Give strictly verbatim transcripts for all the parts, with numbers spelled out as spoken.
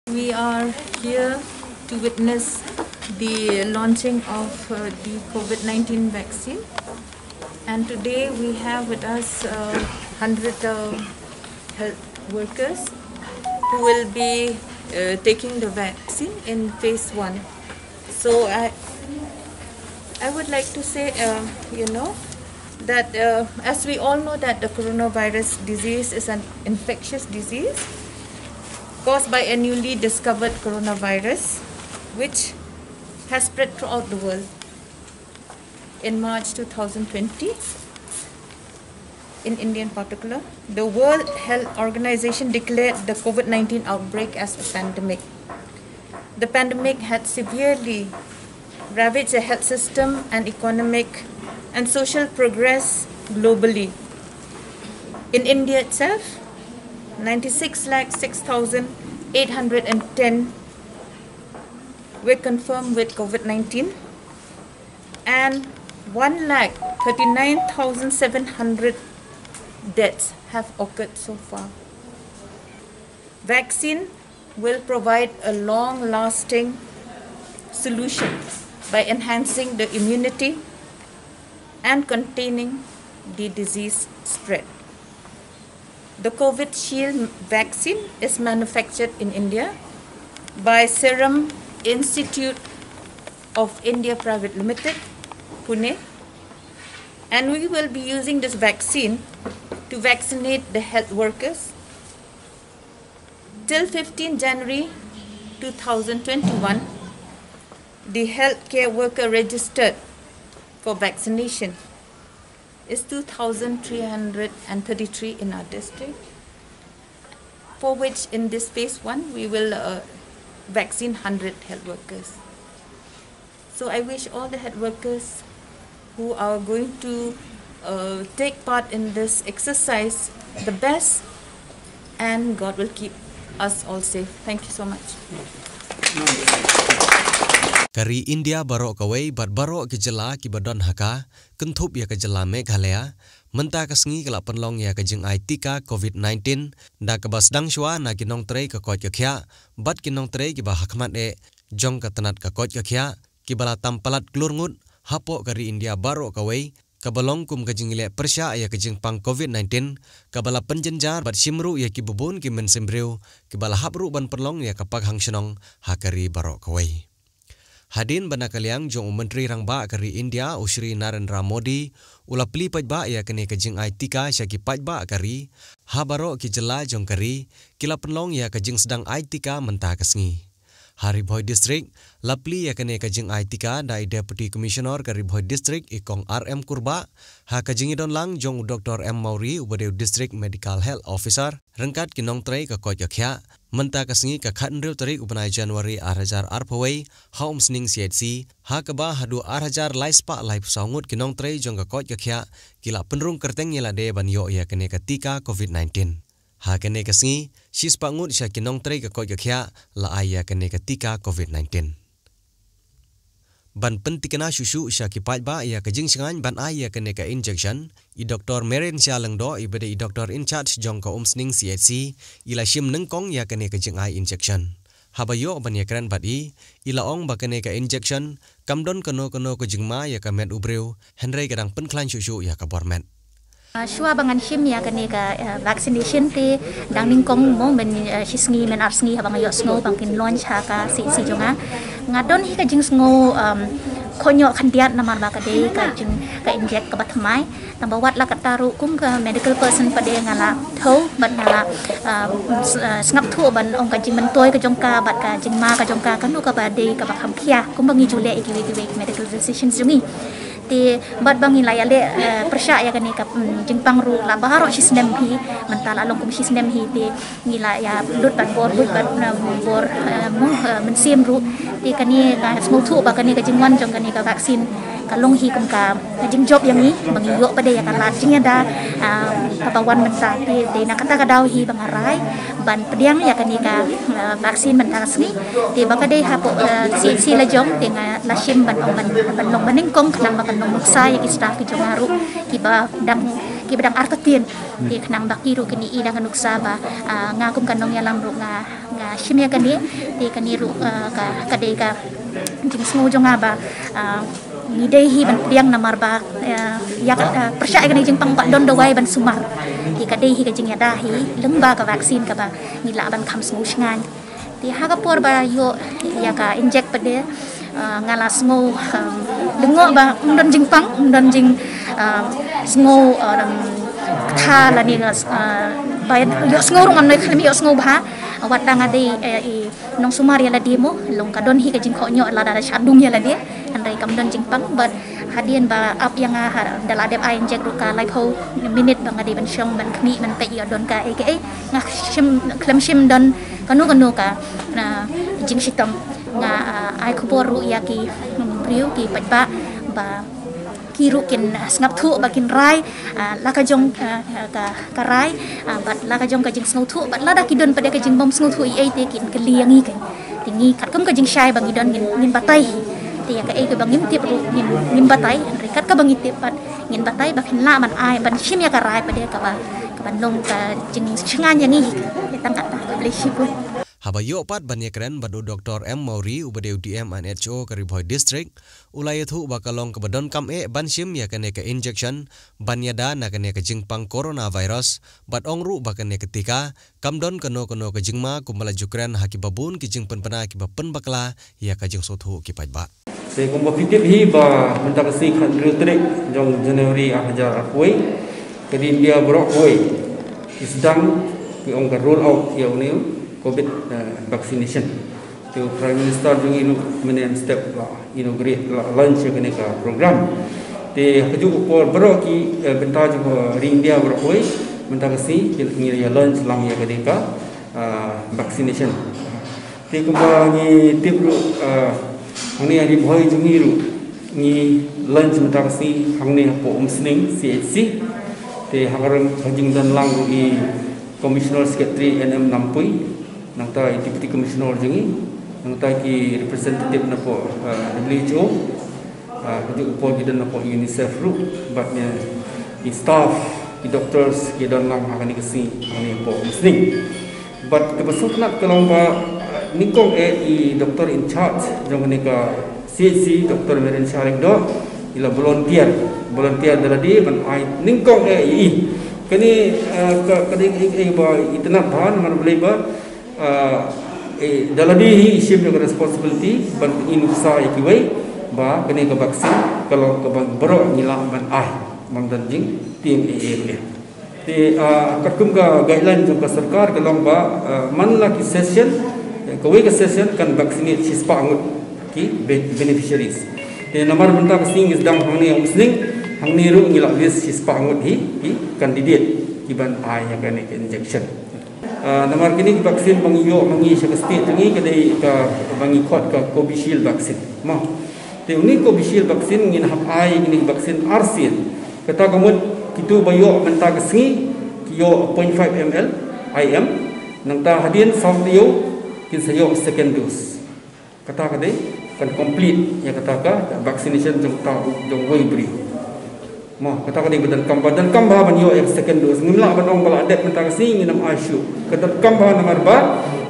We are here to witness the launching of uh, the COVID nineteen vaccine. And today we have with us uh, one hundred uh, health workers who will be uh, taking the vaccine in phase one. So I, I would like to say, uh, you know, that uh, as we all know that the coronavirus disease is an infectious disease caused by a newly discovered coronavirus, which has spread throughout the world. In March two thousand twenty, in India in particular, the World Health Organization declared the COVID nineteen outbreak as a pandemic. The pandemic had severely ravaged the health system and economic and social progress globally. In India itself, ninety-six lakh six thousand eight hundred and ten were confirmed with COVID nineteen, and one lakh thirty-nine thousand seven hundred deaths have occurred so far. Vaccine will provide a long lasting solution by enhancing the immunity and containing the disease spread. The Covishield vaccine is manufactured in India by Serum Institute of India Private Limited, Pune, and we will be using this vaccine to vaccinate the health workers. Till fifteenth January two thousand twenty-one, the healthcare worker registered for vaccination is two thousand three hundred and thirty-three in our district, for which in this phase one we will uh, vaccine one hundred health workers. So I wish all the health workers who are going to uh, take part in this exercise the best, and God will keep us all safe. Thank you so much. Ka ri India baroh kawei bad baroh ki jylla kiba don ha ka, kynthup ïa ka jylla Meghalaya, mynta ka sngi ka la pynlong ïa ka jingai tika COVID nineteen da kaba sdang shuwa na ki nongtrei ka koit ka khiah bad ki nongtrei kiba hakhmat eh jong ka tnat ka koit ka khiah, kiba la tam palat klur ngut hapoh ka ri India baroh kawei, kaba long kum ka jingïaleh pyrshah ïa ka jingpang COVID nineteen, kaba la pynjynjar bad shim ruh ïa kiba bun ki mynsiem briew, kiba la hap ruh ban pynlong ïa ka pakhang shnong ha ka ri baroh kawei. Hadien ba na ka liang jong u Myntri Rangbah ka ri India, u Shri Narendra Modi, u la plie paidbah ïa kane ka jingai tika sha ki paidbah ka ri, ha baroh ki jylla jong ka ri ki la pynlong ïa ka jingsdang ai tika mynta ka sngi. Ha Ri Bhoi District, la plie ïa kane ka jingai tika da i Deputy Commissioner ka Ri Bhoi District i Kong R M Kurbah, ha ka jingïadon lang jong u Doctor M Mawrie uba dei u District Medical Health Officer, ryngkat ki nongtrei ka koit ka khiah. Mynta ka sngi ka khathynriew tarik u bnai January ar hajar arphew wei, ha Umsning C H C, ha kaba haduh ar hajar lai spah laiphew saw ngut ki nongtrei jong ka koit ka khiah ki la pynrung kyrteng ïa lade ban ïoh ïa kane ka tika COVID nineteen. Ha kane ka sngi, shispah ngut sha ki nongtrei ka koit ka khiah la ai ïa kane ka tika COVID nineteen. Ban pyntikna shuh shuh sha ki paidbah ïa ka jingshngaiñ ban ai ïa kane ka injection, i Doctor Merensia Lyngdoh iba dei i Doctor in charge jong ka Umsning C H C, i la shim nyngkong ïa kane ka jingai injection. Haba ïoh ban ïakren bad i, i la ong ba kane ka injection kam don kano kano ka jingma ïa ka met u briew, hynrei ka dang pynkhlaiñ shuh shuh ïa ka bor met. Shuwa ba ngan shim ïa kane ka vaccination te dang nyngkong mo, men shisngi men arsngi haba nga ïohsngew ba kin launch ha ka C H C jong nga. Nga don hi ka jingsngew khynñiuh khyndiat namar ba ka dei ka jing ka injek kaba thymmai. Tangba wat la katta ruh kum ka medical person pat de nga la thew bad nga la sngap thuh ban ong ka jingmyntoi ka jong ka bad ka jingma ka jong ka kano kaba dei kaba kham khia kumba ngi ju leh ïa kiwei kiwei medical decisions jong ngi. Te bad ba ngi la ïaleh pyrshah ïa kane ka jingpang ruh la baroh shisnem hi, mynta la long kum shisnem hi te ngi la ïa lut ban bor buit ban bor mo mynsiem ruh. Te kane nga sngewthuh ba kane ka jingwan jong kane ka vaccine ka long hi kum ka jingjop ïa ngi ba ngi ïoh pat de ïa ka lad jingïada kaba wan mynta. Te dei na kata ka daw hi ba nga rai ban pdiang ïa kane ka vaccine mynta ka sngi. Te ba ka dei hapoh C H C la jong te nga la shim ban ong ban long ba nyngkong khnang ba kan long nuksa ïa ki staff ki jong nga ruh kiba dang Ki ba dang artatien. Te khnang ba ki ruh kin i da ka nuksa ba, ah, nga kum ka nongïalam ruh nga, nga shim ïa kane. Te kane ruh, ah, ka, ka dei ka jingsngew jong nga ba, ah, ngi dei hi ban pdiang namar ba, ah, ïa ka, ah, pyrshah ïa kane ka jingpang ba don dawai ban sumar. Te ka dei hi ka jingïada hi lyngba ka vaccine kaba ngi lah ban kham sngew shngaiñ. Te ha ka por ba ïoh ïa ka inject pat de, ah, nga la sngew, um, lyngngoh ba ym don jingpang, ym don jing, um, sngew, um, kata lane nga, ah, ba ïoh sngew ruh ngam nai khlem ïoh sngew bha. Wat la nga dei, eh, i nongsumar ïa lade mo, long ka don hi ka jingkhohñioh lada da shah dung ïa lade. Hynrei kam don jingpang, bad hadien ba ap ïa nga ha, da la dep ai inject ruh ka laiphew minit ba nga dei ban shong ban khmih ban peit ïoh don kaei kaei. Nga shim, khlem shim don kano kano ka, ah, jingshitom. Nga, ah, ai khubor ruh ïa ki, mm, briew ki paidbah ba ki ruh kin, ah, sngap thuh ba kin rai, ah, la ka jong, ah, ka, ka rai, ah, bad la ka jong ka jingsngewthuh, bad lada ki don pat de ka jingbym sngewthuh ei ei te kin kylli ïa ngi kan. Te ngi katkum ka jingshai ba ngi don ngin, ngin batai hi. Te ïa kaei kaba ngim tip ruh ngin, ngin batai, hynrei kat kaba ngi tip pat ngin batai ba phin lah ban ai, ban shim ïa ka rai pat de kaba, kaba long ka jingshngaiñ ïa ngi hi. Te tang kata, khublei shibun. Haba ïoh pat ban ïakren bad u Doktor M Mawrie uba dei u D M and H O ka Ri Bhoi District, u la ïathuh ba ka long kaba donkam eh ban shim ïa kane ka injection ban ïada na kane ka jingpang coronavirus, bad ong ruh ba kane ka tika kam don kano kano ka jingma kumba la ju kren ha kiba bun ki jingpynbna kiba pynbakla ïa ka jingsngewthuh ki paidbah. Te kumba phi tip hi ba mynta ka sngi khathynriew tarik jong January ar hajar arphew wei, ka ri India baroh kawei ki sdang ki ong ka roll out ïa une u covid, eh, vaccination. Te u Prime Minister jong ngi ruh mynne mynstep la inaugurate, la launch ïa kane ka program. Te ha kajuh ka por baroh ki, eh, bynta jong ka ri India baroh kawei mynta ka sngi ki, ngi ïa launch lang ïa kane ka, ah, vaccination. Te kumba ngi tip ruh, ah, hangne ha Ri Bhoi jong ngi ruh ngi launch mynta ka sngi hangne hapoh Umsning C H C. Te ha ka rang ka jingdon lang ruh i Commissioner Secretary N M Nampui, nangta i Deputy Commissioner jong ngi, nangta ki representative napoh, ah, W H O, ah, kajuh ka por ki don napoh UNICEF ruh, bad ne i staff, i doctors ki don lang ha kane ka sngi, ha kane hapoh Umsning. Bad kaba sngewtynnat ka long ba, ah, nyngkong eh i doctor in charge jong kane ka C H C, Doctor Meren Shah Lyngdoh, i la volunteer, volunteer da lade ban ai nyngkong eh i. Kane, ah, ka, ka dei ka, ka, kaba itynnat bha namar balei ba, ah, eh, da lade hi i shim ïa ka responsibility ban pyni nuksa ïa kiwei ba kane ka vaccine ka long kaba baroh ngi lah ban ai, bym don jingtieng ei ei ruh. Te, ah, katkum ka guideline jong ka sorkar ka long ba, ah, man la ki session, eh, kawei ka session kan vaccinate shispah ngut ki be-, beneficiaries. Te namar mynta ka sngi ngi sdang hangne ha Umsning, hangne ruh ngi la list shispah ngut hi ki candidate ki ban ai ïa kane ka injection. Ah, namar kine ki vaccine ba ngi ïoh ma ngi sha ka state jong ngi ka dei kaba ngi khot ka Covishield vaccine. Mo. Te une Covishield vaccine ngin hap ai kine ki vaccine arsien. Kata ka mut kito ba ïoh mynta ka sngi ki ïoh point five M L I M. Nangta hadien saw taïew kin sa ïoh second dose. Kata ka dei kan complete ïa kata ka vaccination jong ta, jong uwei u briew. Mo, kata ka dei ba donkam bha, donkam bha ban ïoh ïa ka second dose. Ngim lah ban ong ba la dep mynta ka sngi ngin ym ai shuh. Ka donkam bha namar ba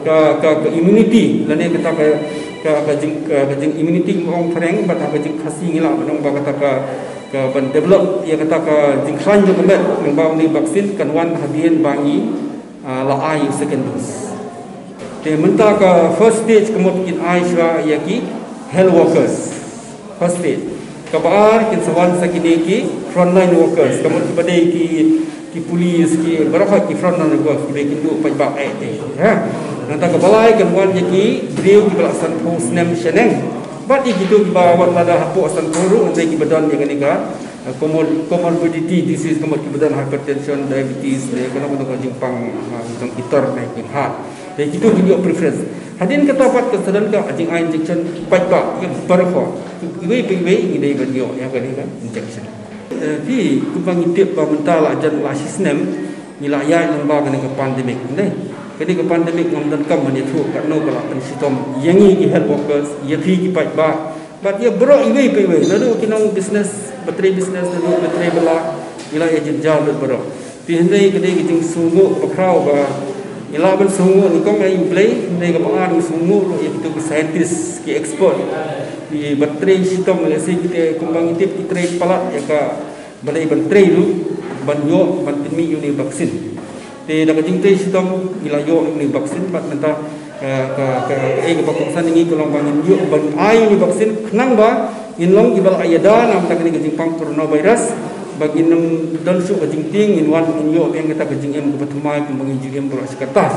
ka, ka, ka immunity lane kata ka, ka, ka jing, ka, ka jing immunity ngim ong phareng, bad ha ka jingkhasi ngi lah ban ong ba kata ka, ka ban develop ïa kata ka jingkhlaiñ jong ka met lyngba une u vaccine kan wan hadien ba ngi, ah, la ai u second dose. Te mynta ka first stage ka mut kin ai shuwa ïa ki health workers. First stage. Kaba ar kin sa wan sa kine ki frontline workers. Ka mut kiba dei ki, ki police, ki baroh ki frontline workers, kiba kin duh paidbah eh eh. Ha. Nangta kaba lai kan wan ïa ki briew kiba la sanphew snem shaneng. Bad ïa kito kiba wat lada hapoh sanphew ruh, nangta kiba don ïa kane ka, eh, comor-, comorbidity disease, ka mut kiba don hypertension, diabetes, ne kano kano ka jingpang, ah, jong ki tor ne ki heart. Te kito kin ïoh preference. Hadien kata pat ka sa don ka jingai injection paidbah, ïa baroh. Iwei pa iwei ngi dei ban ïoh ïa kane ka injection. Eh, phi, kumba ngi tip ba mynta la jan la shi snem ngi la ïaid lyngba kane ka pandemic, ne? Kane ka pandemic ngam donkam ban ïathuh katno ka la pynshitom ïa ngi ki health workers, ïa phi ki paidbah, bad ïa baroh iwei pa iwei, naduh ki nong business, ba trei business, naduh ba trei bylla, Ngi la ïa jynjar lut baroh. Te hynrei ka dei ka jingsngewnguh bakhraw ba ngi lah ban sngewnguh nyngkong ïa U Blei, hynrei kaba ar ngi sngewnguh ruh ïa kito ki scientist, ki expert, kiba trei shitom, lehse kita kumba ngi tip ki trei palat ïa ka, ba dei ban trei ruh ban ïoh ban pynmih ïa une u vaccine. Te da ka jingtrei shitom ngi la ïoh ïa une u vaccine, bad mynta ka, ka, ka, kaei kaba kongsan ïa ngi ka long ba ngin ïoh ban ai ïa une u vaccine khnang ba ngin long kiba la ïada na ka bynta kane ka jingpang coronavirus, ba ngin ym don shuh ka jingtieng, ngin wan ngin ïoh biang kata ka jingim kaba thymmai kumba ngi ju im baroh shi katta.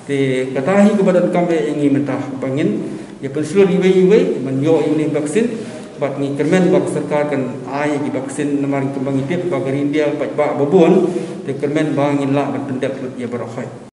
Te kata hi kaba donkam ïa ngi mynta, ba ngin ïa pynshlur iwei iwei ban ïoh ïa une u vaccine, bad ngi kyrmen ba ka sorkar kan ai ïa ki vaccine, namar kumba ngi tip ba ka ri India paidbah ba bun, te kyrmen ba ngin lah ban pyndep lut ïa baroh khoit.